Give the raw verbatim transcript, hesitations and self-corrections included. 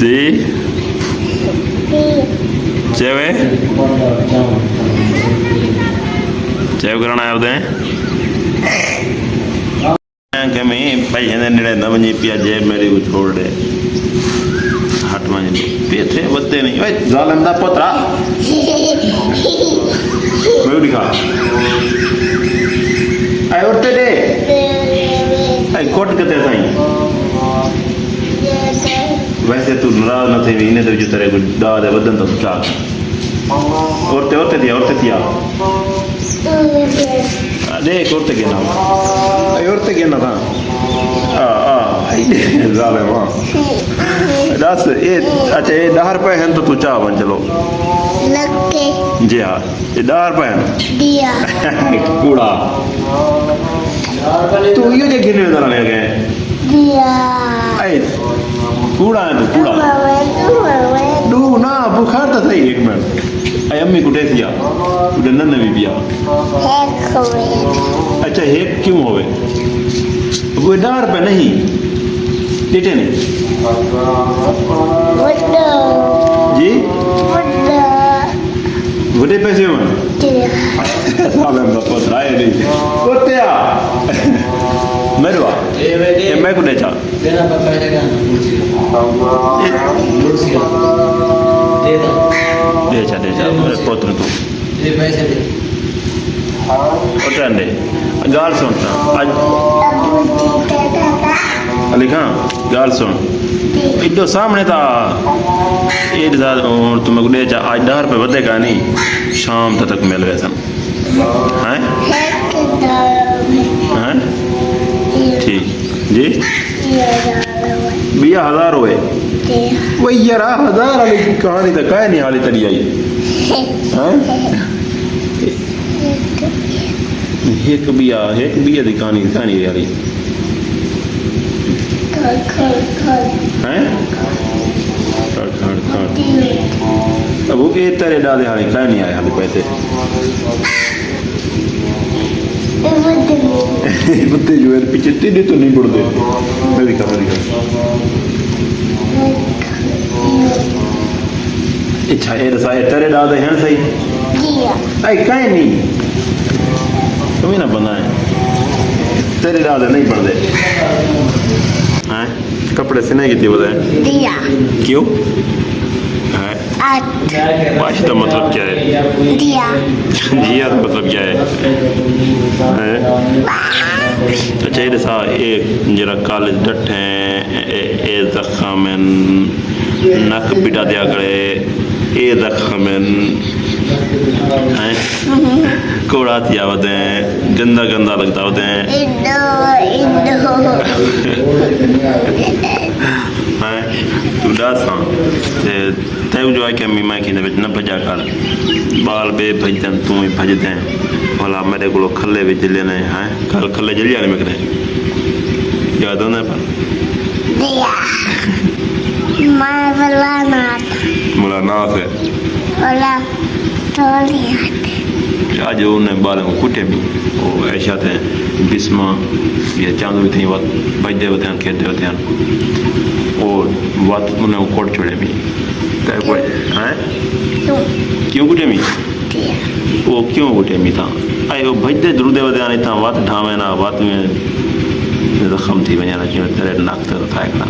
جی؟ چیوے؟ چیو کرنا ہے ادے؟ کہ میں پیسے دے نیڑے نہ ونجی پیا، جیب میری کو چھوڑ دے۔ ہٹ ونج، پیسے وتے نہیں۔ اوئے ظالم دا پترا، میں دکھا۔ اے اورتے دے، اے کوٹ کتے سائیں۔ ویسے تو ناراض نہ تھے، انہیں دے وچ تیرے کوئی ڈا دے ودن تو چاہ۔ اورتے، اورتے تھیا، اورتے تھیا۔ آ، ݙیکھ، اورتے گھن آ۔ اے اورتے گھن آ تاں۔ آ، آ، ظالم، آ۔ ݙس، اے، اچھا، اے ݙاہ روپے ہن تو توں چا ونڄ، چلو۔ لکے۔ جی ہا، اے ݙاہ روپے ہن۔ دیا۔ کوڑا۔ توں ایہو جے گھن ویندا رہویں اڳے۔ دیا۔ اے، کوڑا ہے توں، کوڑا۔ ݙو نہ، بخار تاں صحیح ہک منٹ۔ اے امی کوں ݙیکھ یا، ݙنن نوی پیا۔ ہک ہووے۔ اچھا، ہک کیوں ہووے؟ کوئی ݙاہ روپے نہیں ݙٹے نے۔ وݙا۔ جی؟ وݙا۔ وݙے پیسے ہوون؟ جی۔ صاحب ہم پتہ ہے نہیں۔ کتیا؟ میروا۔ اے میں، اے میں کو ݙے چا۔ تیرا پتہ ہے کیا؟ اے۔ دے دے۔ ݙے چا، ݙے چا، میرے پتر کو۔ اے پیسے دے۔ او ٹھنڈے، ڳالھ سُݨ تاں، اڄ علی خان، ڳالھ سُݨ۔ ایݙو سامݨے تاں آ۔ اے ݙسا، ہݨ توں میکوں ݙے چا، اڄ ݙاہ روپے ودے کائنی، شام تک مل ویسن۔ ہیں؟ ہک ݙاہ۔ ہیں؟ ٹھیک۔ جی؟ ٻیا ہزار ہوئے۔ جی۔ وئی یار، آ ہزار والی کہانی تاں کائنی حالی تیݙی آئی۔ ہیں؟ ہک ٻیا، ہک ٻیا دی کہانی، کہانی یاری۔ کھڑ، کھڑ، کھڑ۔ ہیں؟ کھڑ، کھڑ، کھڑ۔ اب وہ اے تیرے ݙاہ دے حالی کائنی آئے حالی پیسے۔ اے وݙے۔ وݙے جو ہے، پچھے تیݙے تو نہیں بڑھدے۔ میں بھی کہاں نہیں کرتا۔ اچھا، اے ݙسا، اے تیرے ݙاہ دے ہن صحیح؟ جی ہا۔ اے کائنی۔ توں وی نہ بندہ ہے۔ تیرے ݙاہ دے نہیں بݨدے۔ ہیں؟ کپڑے سنے کیتی ودے؟ جی ہا۔ کیوں؟ ہیں؟ اٹھ۔ بش دا مطلب کیا ہے؟ جی ہا۔ جی ہا دا مطلب کیا ہے؟ ہیں؟ اچھا، اے ݙسا، اے جیڑھا کالج ݙٹھے، اے، اے زخم ہن، نک پٹا دیا کھڑے، اے زخم ہن۔ ہیں؟ کوڑا تھیا ودے، گندا گندا لڳدا ودے۔ ایݙو، ایݙو۔ ہیں؟ توں ݙس ہاں۔ تے تیکوں جو آکھیا، میں، میں کیندے وچ نہ بھڄا کر۔ ٻال ٻئے بھڄدن، توں وی بھڄدیں۔ بھلا میݙے کولوں کھلے وی جلے نے، ہیں؟ کل کھلے جلیا نے میکوں۔ یاد ہوندے پر؟ جی ہا۔ میں بھلا نہ تھا۔ بھلا نہ تھے۔ بھلا تھوڑی ہٹ۔ اڄ انہیں ٻالیں کوں کٹے بھی۔ او عائشہ تے بسمہ یا چاندو بھی تھیں وت بھڄدے ہوندے ہن، کھیݙدے ہوندے ہن۔ او وت انہیں کوں کٹ چھوڑے بھی۔ تے کوئی، ہیں؟ کیوں؟ کیوں کٹے بھی؟ او کیوں کٹے بھی تاں؟ اے او بھڄدے درودے ودے ہن، تاں وت ڈھاویں نہ، وت میں زخم تھی ونڄے نہ، کیوں تیرے نک تے تھائے کھڑا۔